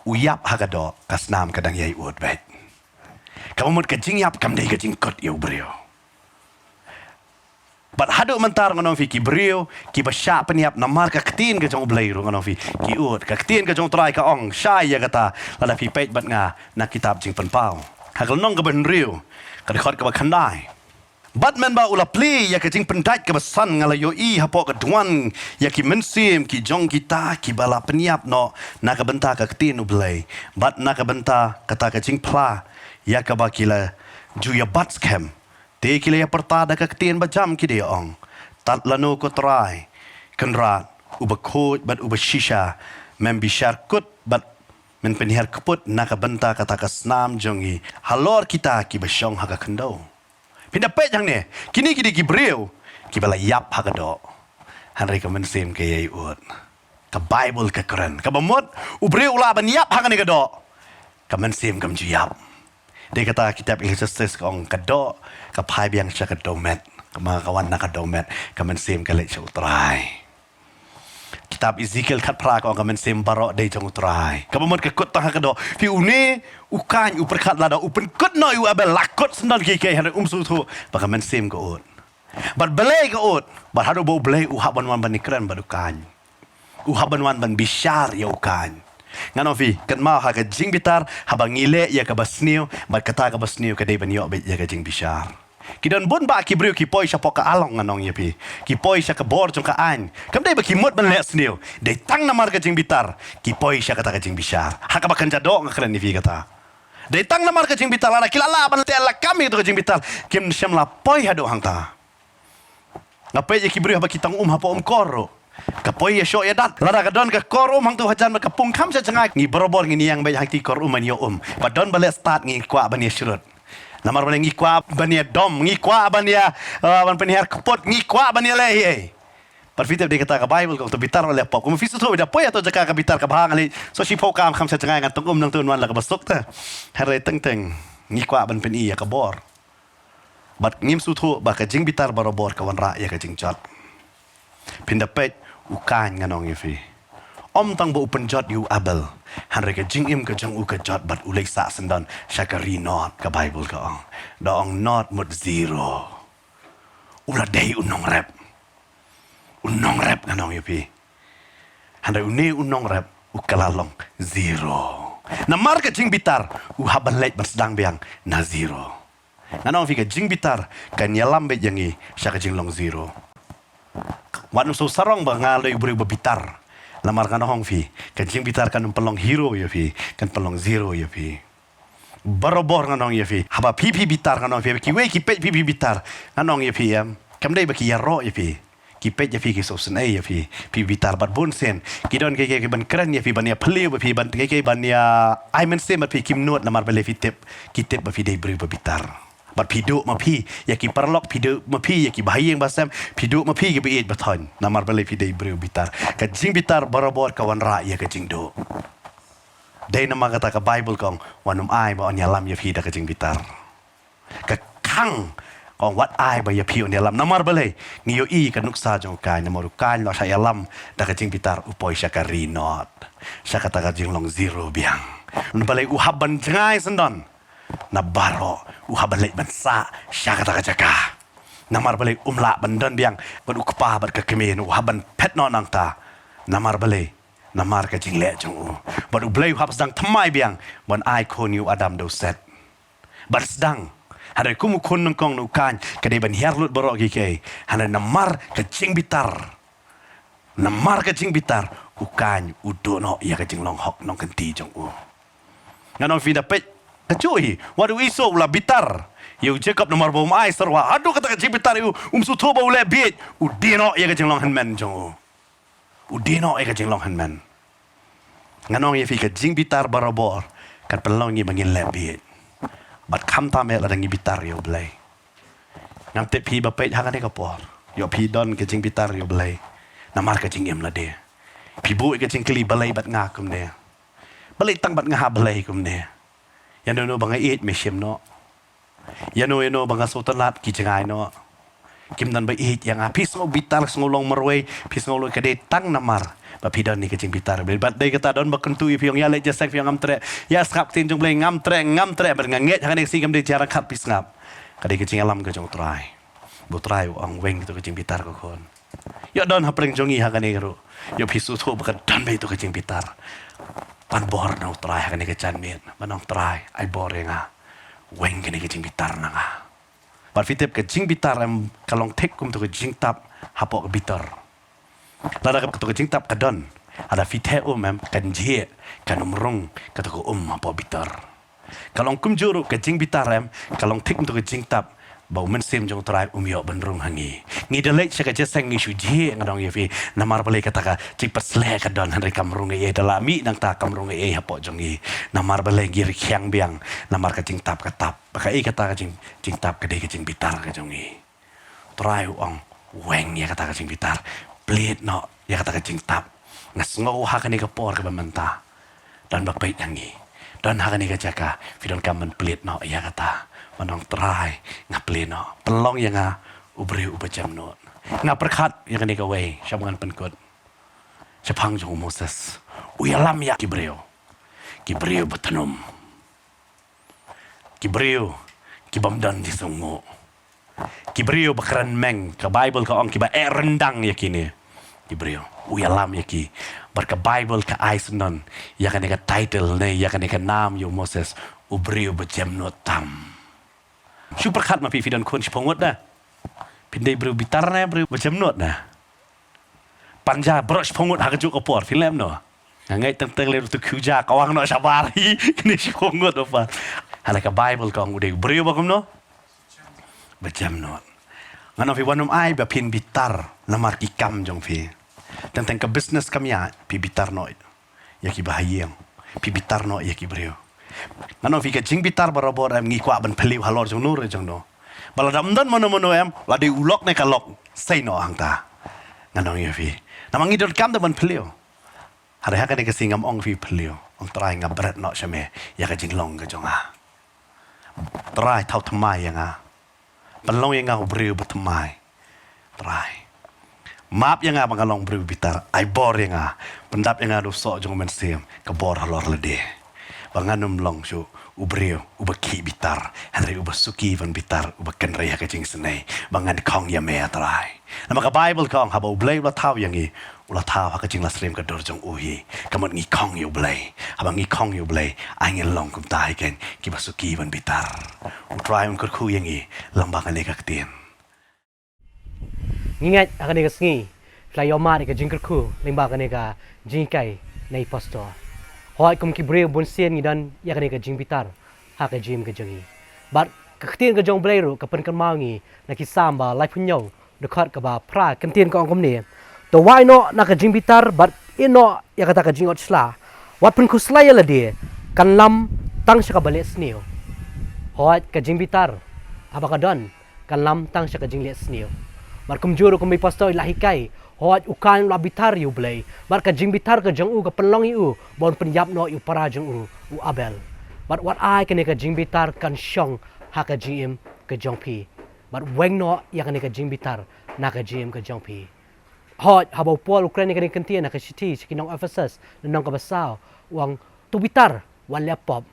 U ïap ha ka doh, ka snam ka dang ïai ud beit. Kaba mut ka jingïap kam dei ka jingkut ïa u briew. Bad haduh mynta ngan ong phi, ki briew kiba shah pynïap namar ka ktien ka jong u Blei ruh, ngan ong phi, ki ud. Ka ktien ka jong u Trai ka ong shai ïa kata, lada phi peit bad nga na kitab Jingpynpaw, ha ka lynnong kaba hynriew, ka dkhot kaba khyndai. Bad mynba u la plie ïa ka jingpyndait kaba san, nga la ïohi hapoh ka duwan ïa ki mynsiem ki jong kita kiba la pynïap noh na ka bynta ka ktien u Blei, bad na ka bynta kata ka jingphla ïa kaba ki la ju ïa bat skhem. Te ki la ïa pyrta da ka ktien bajam, ki da ïa ong, Tad lano ko Trai Kynrad, uba khuid bad uba shisha, mem bishar kut bad men pynhiar kput na ka bynta kata ka snam jong ngi halor kita kiba shong ha ka khyndew? Phin da peit hangne, kine ki dei ki briew kiba la ïap ha ka doh, hynrei ka mynsiem ka ïai ud. Ka Baibl ka kren, kaba mut u briew u lah ban ïap ha kane ka doh, ka mynsiem kam ju ïap. Dei kata kitab Ecclesiastes ka ong, ka doh ka phai biang sha ka dohmet, ka ma ka wan na ka dohmet, ka mynsiem ka leit sha u Trai. Kitab Ezekiel khatphra ka ong, ka mynsiem baroh dei jong u Trai. Kaba mut ka kut tang ha ka doh. Phi, une u Kain u pyrkhat lada u pynkut noh ïa u Abel, la kut syndon kiei kiei, hynrei um sngewthuh ba ka mynsiem ka ud. Bad balei ka ud? Bad haduh ba u Blei u hap ban wan ban ïakren bad u Kain, u hap ban wan ban bishar ïa u Kain. Ngan ong phi, kynmaw ha ka jingbitar, haba ngi leh ïa kaba sniew, bad kata kaba sniew ka dei ban ïoh beit ïa ka jingbishar. Ki don bun bah ki briew ki poi shapoh ka along, ngan ong ïa phi, ki poi sha ka bor jong ka aiñ. Kam dei ba ki mut ban leh sniew, dei tang namar ka jingbitar ki poi sha kata ka jingbishar. Ha kaba kynja doh nga kren ïa phi kata. Dei tang namar ka jingbitar, lada ki la lah ban teh lakam ïa kato ka jingbitar, kim shym la poi haduh hangta. Nga peit ïa ki briew haba ki tang um hapoh um kor ruh, ka poi ïa shoh ïa dat. Lada ka don ka kor um hangto hajan bad ka pung kham sha jngai, ngi barabor ngin ïeng beit ha kti kor um ban ïoh um. Ba don ba leh stad ngi kwah ban ïa shrut. Namar balei? Ngi kwah ban ïa dom, ngi kwah ban ïa, eh, ban pynhiar kput, ngi kwah ban ïa leh ei ei. Bad phi tip, dei kata ka Baibl ka ong, to bitar wat leh pop. Kumba phi sngewthuh, da poi ha kato ka jaka ka bitar kaba nga leit sngewsih phew kam kham sha jngai, ngan tang um nangto, wan la kaba suk te. Hynrei teng teng ngi kwah ban pyni ïa ka bor. Bad ngim sngewthuh ba ka jingbitar barabor ka wanrah ïa ka jingjot. Phin da peit, u Kain, ngan ong ïa phi, ym tang ba u pynjot ïa u Abel, hynrei ka jingim ka jong u ka jot bad u leit sah syndon sha ka ri Nod, ka Baibl ka ong. Da ong Nod mut zero. U la dei u nongrep. U nongrep, ngan ong ïa phi. Hynrei une u nongrep u kylla long zero. Namar ka jingbitar u hap ban leit ban sdang biang na zero. Ngan ong ïa phi, ka jingbitar kan ïalam beit ïa ngi sha ka jinglong zero. Wat nym sngewsarong ba nga dei u briew ba bitar. Namar ngan ong ïa phi, ka jingbitar kan ym pynlong hero ïa phi, kan pynlong zero ïa phi. Barabor ngan ong ïa phi, haba phi phi bitar, ngan ong ïa phi, kiwei ki peit phi phi bitar, ngan ong ïa phi, em, kam dei ba ki ïaroh ïa phi. Ki peit ïa phi, ki sngewsynei ïa phi, phi bitar. Bad bun sien ki don kiei kiei kiban kren ïa phi, ban ïa phylliew bad phi, ban kiei kiei ban ïa ai mynsiem bad phi, kim nud, namar balei? Phi tip, ki tip ba phi dei briew ba bitar. Bad phi duh ma phi ïa ki paralok, phi duh ma phi ïa ki bahaïing bahasem, phi duh ma phi ki baieit bathoiñ, namar balei? Phi dei briew bitar. Ka jingbitar barabor ka wanrah ïa ka jingduh. Dei namar kata ka Baibl ka ong, wat nym ai ba yn ïalam ïa phi da ka jingbitar. Ka khang ka ong, wat ai ba ïa phi yn ïalam. Namar balei? Ngi ïohi ka nuksa jong u Kain, namar u Kain u la shah ïalam da ka jingbitar, u poi sha ka ri Nod, sha kata ka jinglong zero biang. Namar balei? U hap ban jngai syndon na baroh, u hap ban leit ban sah sha kata ka jaka. Namar balei? Um lah ban don biang bad u kpa bad ka kmie, u hap ban phet noh nangta. Namar balei? Namar ka jingleh jong u. Bad U Blei u hap sdang thymmai biang ban ai khun ïa u Adam da u Set. Bad sdang, hynrei kum u khun nyngkong na u Kain, ka dei ban hiar lut baroh kiei kiei. Hynrei namar ka jingbitar, namar ka jingbitar, u Kain u duh noh ïa ka jinglong hok nongkynti jong u. Ngan ong ïa phi, da peit, ka juh hi, wat u Esau u la bitar ïa u Jakob namar ba um ai syrwa. Haduh kata ka jingbitar ïa u, um sngewthuh ba u leh bieit, u die noh ïa ka jinglong hynmen jong u. U die noh ïa ka jinglong hynmen. Ngan ong ïa phi, ka jingbitar barabor kan pynlong ngi ba ngin leh bieit. Bad khamtam eh lada ngi bitar ïa U Blei. Ngam tip phi ba peit ha kane ka por, ïoh phi don ka jingbitar ïa U Blei namar ka jingim lade. Phi buh ïa ka jingkylli, balei bad nga kumne? Balei tang bad nga ha Blei kumne? Ïano ïano ba nga ïeit, me shim noh. Ïano ïano ba nga sngewtynnat, ki jngai noh. Kim don ba ïeit ïa nga. Phi sngew bitar, sngew long marwei, phi sngew long, ka dei tang namar ba phi don ïa ka jingbitar. Bad dei kata don ba kyntu ïa phi, ong ïa leit jingïaseng, phi ong ngam treh. Ïa sngap ktien jong U Blei, ngam treh, ngam treh. Bad nga ngeit ha kane ka sngi kam dei jia ryngkat, phi sngap. Ka dei ka jingïalam ka jong U Trai. Ba U Trai u ong, weng ïa kato ka jingbitar ko khun. Ïoh don hapdeng jong ngi ha kane ruh, ïoh phi sngewthuh ba ka don beit ïa kato ka jingbitar, pan bor na U Trai ha kane ka janmiet, ban ong, Trai, ai bor ïa nga, weng kane ka jingbitar na nga. Bad phi tip, ka jingbitar em ka long thik kum kato ka jingtap hapoh ka bitar. Lada kato ka jingtap ka don, lada phi theh um em, kan jhieh, kan ym rung kato ka um hapoh bitar. Ka long kumjuh ruh ka jingbitar em, ka long thik kum kato ka jingtap, ba u Mynsiem jong U Trai um ïoh ban rung ha ngi. Ngi da leit sha ka jingïaseng, ngi shu jhieh, ngan ong ïa phi. Namar balei? Kata ka jingpynshlur ka don, hynrei kam rung ei ei. Da la mih nangta, kam rung ei ei hapoh jong ngi. Namar balei? Ngi rkhiang biang namar ka jingtap ka tap. Ba kaei kata ka jing, jingtap? Ka dei ka jingbitar ka jong ngi. Trai u ong, weng ïa kata ka jingbitar. Plied noh ïa kata ka jingtap. Nga sngew ha kane ka por kaba mynta, don ba peit ïa ngi, don ha kane ka jaka, phi donkam ban plied noh ïa kata. Ban ong, Trai, nga plie noh. Pynlong ïa nga u briew uba jemnud. Nga pyrkhat ïa kane kawei, sha ba ngan pynkut. Shaphang jong u Moses, u ïalam ïa ki briew, ki briew ba tnum. Ki briew ki bym don jingsngewnguh. Ki briew ba kren meng, ka Baibl ka ong kiba eh ryndang ïa kine. Ki briew, u ïalam ïa ki. Bad ka Baibl ka ai syndon ïa kane ka title ne ïa kane ka nam ïa u Moses, u briew ba jemnud tam. Shu pyrkhat ma phi, phi don khun shiphew ngut da. Phin dei briew bitar ne briew ba jemnud da? Pynjah baroh shiphew ngut ha kajuh ka por, phin leh kumno? Nga ngeit teng teng lei ruh tu khuja ka wang noh shabar hi. Kine shiphew ngut bapher. Hynrei ka Bible ka ong u dei u briew ba kumno? Ba jem noh. Ngan ong phi wat nym ai ba phin bitar namar ki kam jong phi. Teng teng ka business kam ïaid, phi bitar noh ïa kiba ha ïing. Phi bitar noh ïa ki briew. Ngan ong phi ka jingbitar barabor em ngi kwah ban phylliew halor jong no re jong no. Ba lada ym don mano mano em, la dei u lok ne ka lok, sei noh hangta. Ngan ong ïa phi. Namar ngi donkam da ban phylliew. Hynrei ha kane ka sngi ngam ong phi phylliew. Ong Trai nga bret noh sha me ïa ka jinglong ka jong nga. Trai thaw thymmai ïa nga. Pynlong ïa nga u briew ba thymmai. Trai. Map ïa nga ba nga long briew bitar. Ai bor ïa nga. Pyndap ïa nga da u soh jong u Mynsiem. Ka bor halor lade. Ba ngan ym long shuh u briew uba khih bitar. Hynrei uba suki ban bitar. Uba kynrei ha ka jingsnei. Ba ngan khong ïa me, Trai. Namar ka Bible ka ong haba u Blei u la thaw ïa ngi, u la thaw ha ka jinglasrem ka dur jong u hi. Ka mut ngi khong ïa u Blei. Haba ngi khong ïa u Blei, ai ngin long kumta hi keiñ, kiba suki ban bitar. U Trai un kyrkhu ïa ngi lyngba kane ka ktien. Ngi ngeit ha kane ka sngi phi la ïohmad ïa ka jingkyrkhu lyngba kane ka jinghikai na i pastor. Hooid, kum ki briew bunsien ngi don ïa kane ka jingbitar ha ka jingim ka jong ngi. Bad ka ktien ka jong u Blei ruh ka pynkynmaw ïa ngi na ki Salm ba laiphew hynñiew, dkhot kaba phra, ka ktien ka ong kumne: To wai noh na ka jingbitar bad ïeh noh ïa kata ka jingot shla. Wat pynkhuslai ïa lade, kan lam tang sha kaba leh sniew. Hooid, ka jingbitar haba ka don, kan lam tang sha ka jingleh sniew. Bad kumjuh ruh kumba i pastor i la hikai, hooid, u Kain u la bitar ïa u Blei. Bad ka jingbitar ka jong u ka pynlong ïa u ba un pynïap noh ïa u para jong u, u Abel. Bad wat ai kane ka jingbitar kan shong ha ka jingim ka jong phi. Bad weng noh ïa kane ka jingbitar na ka jingim ka jong phi. Hooid, haba u Paul u kren ïa kane ka ktien ha ka shithi sha ki nong Ephesus, lynnong kaba saw, u ong, to bitar, wat leh pop.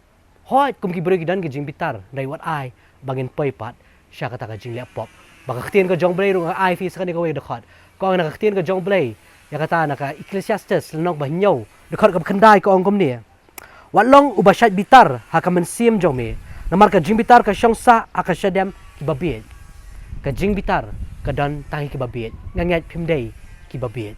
Hooid, kum ki briew ki don ka jingbitar, hynrei wat ai ba ngin poi pat sha kata ka jingleh pop. Ba ka ktien ka jong u Blei ruh nga ai phi sa kane kawei ka dkhot. Ka ong na ka ktien ka jong u Blei ïa kata na ka Ecclesiastes, lynnong ba hynñiew, dkhot kaba khyndai, ka ong kumne: Wat long uba shait bitar ha ka mynsiem jong me, namar ka jingbitar ka shong sah ha ka shadem kiba bieit. Ka jingbitar ka don tang ha kiba bieit. Nga ngeit phim dei kiba bieit.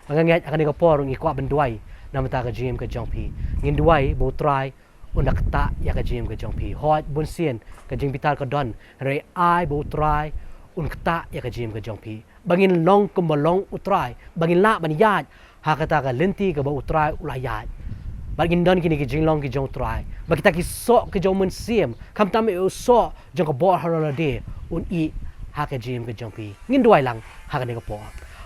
Nga ngeit ha kane ka por ngi kwah ban duwai na bynta ka jingim ka jong phi. Ngin duwai ba u Trai un da ktah ïa ka jingim ka jong phi. Hooid, bunsien ka jingbitar ka don, hynrei ai ba u Trai un ktah ïa ka jingim ka jong phi. Ba ngin long kumba long u Trai, ba ngin lah ban ïaid ha kata ka lynti kaba u Trai u la ïaid. Bad ngin don kine ki jinglong ki jong u Trai. Ba kita ki soh ki jong u Mynsiem, khamtam ïa u soh jong ka bor halor lade, un ïeh ha ka jingim ka jong phi. Ngin duwai lang ha kane ka por.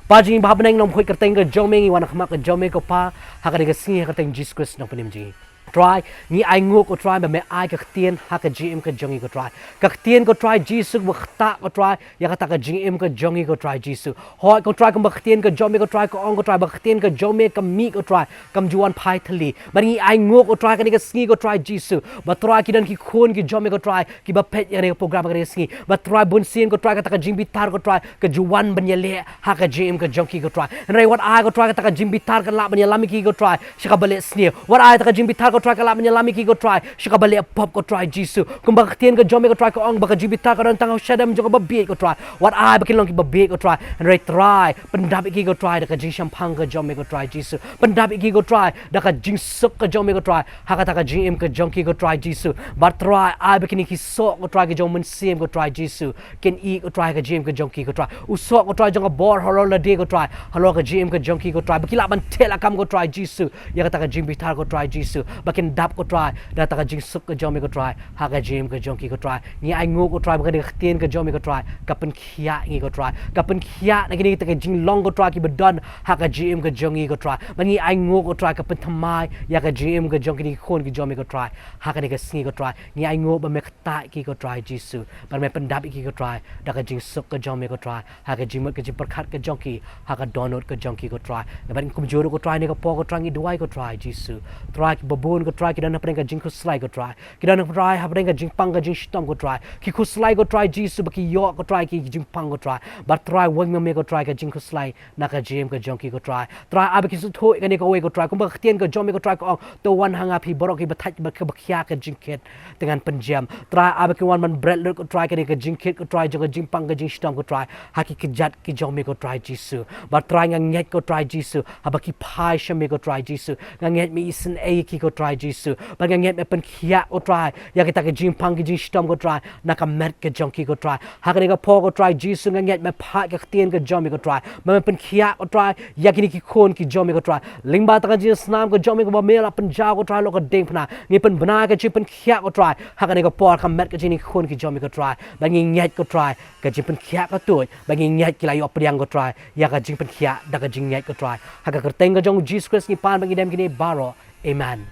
Kpa jong ngi ba ha bneng, nongkhuid kyrteng ka jong me, ngi wan ha khmat ka jong me ko Pa ha kane ka sngi, ha ka kyrteng Jisu Khrist, Nongpynim jong ngi. Trai, ngi ainguh ko Trai ba me ai ka ktien ha ka jingim ka jong ngi ko Trai. Ka ktien ko Trai Jisu ba ktah ko Trai ïa kata ka jingim ka jong ngi ko Trai Jisu. Hooid ko Trai, kumba ka ktien ka jong me ko Trai ka ong ko Trai, ba ka ktien ka jong me ka mih ko Trai, kam ju wan phai thylli. Bad ngi ainguh ko Trai kane ka sngi ko Trai Jisu, ba Trai ki don ki khun ki jong me ko Trai kiba peit ïa kane ka program ha kane ka sngi. Ba Trai bunsien ko Trai kata ka jingbitar ko Trai ka ju wan ban ïaleh ha ka jingim ka jong ki ko Trai. Hynrei wat ai ko Trai kata ka jingbitar kan lah ban ïalam ïa ki ko Trai sha kaba leh sniew. Wat ai kata ka jingbitar ko Trai kan lah ban ïalam ïa ki ko Trai sha kaba leh pop ko Trai Jisu. Kumba ka ktien ka jong me ko Trai ka ong ba ka jingbitar ka don tang ha u shadem jong kaba bieit ko Trai. Wat ai ba kin long kiba bieit ko Trai. Hynrei Trai, pyndap ïa ki ko Trai da ka jingshemphang ka jong me ko Trai Jisu. Pyndap ïa ki ko Trai da ka jingsuk ka jong me ko Trai ha kata ka jingim ka jong ki ko Trai Jisu. Bad Trai, ai ba kine ki soh ko Trai ki jong u Mynsiem ko Trai Jisu kin ïeh ko Trai ha ka jingim ka jong ki ko Trai. U soh ko Trai jong ka bor halor lade ko Trai, halor ka jingim ka jong ki ko Trai, ba ki lah ban theh lakam ko Trai Jisu ïa kata ka jingbitar ko Trai Jisu. Ba kin dap ko Trai da kata ka jingsuk ka jong me ko Trai ha ka jingim ka jong ki ko Trai. Ngi ainguh ko Trai ba kane ka ktien ka jong me ko Trai ka pynkhiah ngi ko Trai, ka pynkhiah na kine kita ki jinglong ko Trai kiba don ha ka jingim ka jong ngi ko Trai. Bad ngi ainguh ko Trai ka pynthymmai ïa ka jingim ka jong kine ki khun ki jong me ko Trai. Ha kane ka sngi ko Trai, ngi ainguh ba me ktah ïa ki ko Trai Jisu. Bad me pyndap ïa ki ko Trai da ka jingsuk ka jong me ko Trai, ha ka jingmut ka jingpyrkhat ka jong ki, ha ka dohnud ka jong ki ko Trai. Bad kumjuh ruh ko Trai, ha kane ka por ko Trai ngi duwai ko Trai Jisu. Trai, kiba bun khun ko Trai ki don hapdeng ka jingkhuslai ko Trai. Ki don ko Trai hapdeng ka jingpang ka jingshitom ko Trai. Ki khuslai ko Trai Jisu ba ki ïoh ko Trai ki jingpang ko Trai. Bad Trai wan ma me ko Trai ka jingkhuslai na ka jingim ka jong ki ko Trai. Trai ai ba ki sngewthuh ïa kane kawei ko Trai. Kumba ka ktien ka jong me ko Trai ka ong, to wan ha nga phi baroh kiba thait bad kiba khia ka jingkit. Te ngan pynjem. Trai ai ba kin wan ban bret lut ko Trai kane ka jingkit ko Trai jong ka jingpang ka jingshitom ko Trai. Ha ki kjat ki jong me ko Trai Jisu. Bad Trai nga ngeit ko Trai Jisu. Haba ki phai sha me ko Trai Jisu. Nga ngeit me isynei ïa ki ko Trai Jisu. Bad nga ngeit me pynkhiah ko Trai. Ïa kita ki jingpang ki jingshitom ko Trai. Na ka met ka jong ki ko Trai. Ha kane ka por ko Trai Jisu nga ngeit me phah ka ktien ka jong me ko Trai. Ba me pynkhiah ko Trai. Ïa kine ki khun ki jong me ko Trai. Lyngba tang ka jingsnam ka jong me kaba me la pynjaw ko Trai halor ka diengphna. Ngi pynbna ka jingpynkhiah ko Trai. Ha kane ka por ka met ka jong kine ki khun ki jong me ko Trai. Ba ngi ngeit ko Trai. Ka jingpynkhiah ka tuid. Ba ngi ngeit ki la ïoh pdiang ko Trai. Ïa ka jingpynkhiah da ka jingngeit ko Trai. Ha ka kyrteng ka jong Jisu Khrist ngi pan ba ngi dem kine baroh. Amen.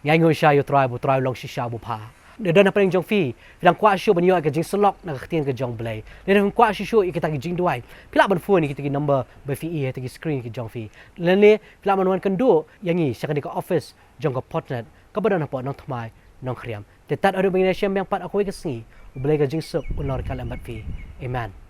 Ngi ainguh shisha ïa u Trai ba u Trai u long shisha uba bha. Lada don hapdeng jong phi, phi dang kwah shuh ban ïoh ïa ka jingsyllok na ka ktien ka jong U Blei. Lada phi kwah shuh shuh ïa kita ki jingduwai, phi lah ban phone ïa kita ki number ba phi i ha kita ki screen ki jong phi. Lane phi lah ban wan kynduh ïa ngi sha kane ka office jong ka Portnet kaba don hapoh Nongthymmai, Nongkhriam. Te tad haduh ba ngin ïashem biang pat ha kawei ka sngi, U Blei ka jingsuk un long ryngkat lem bad phi. Amen.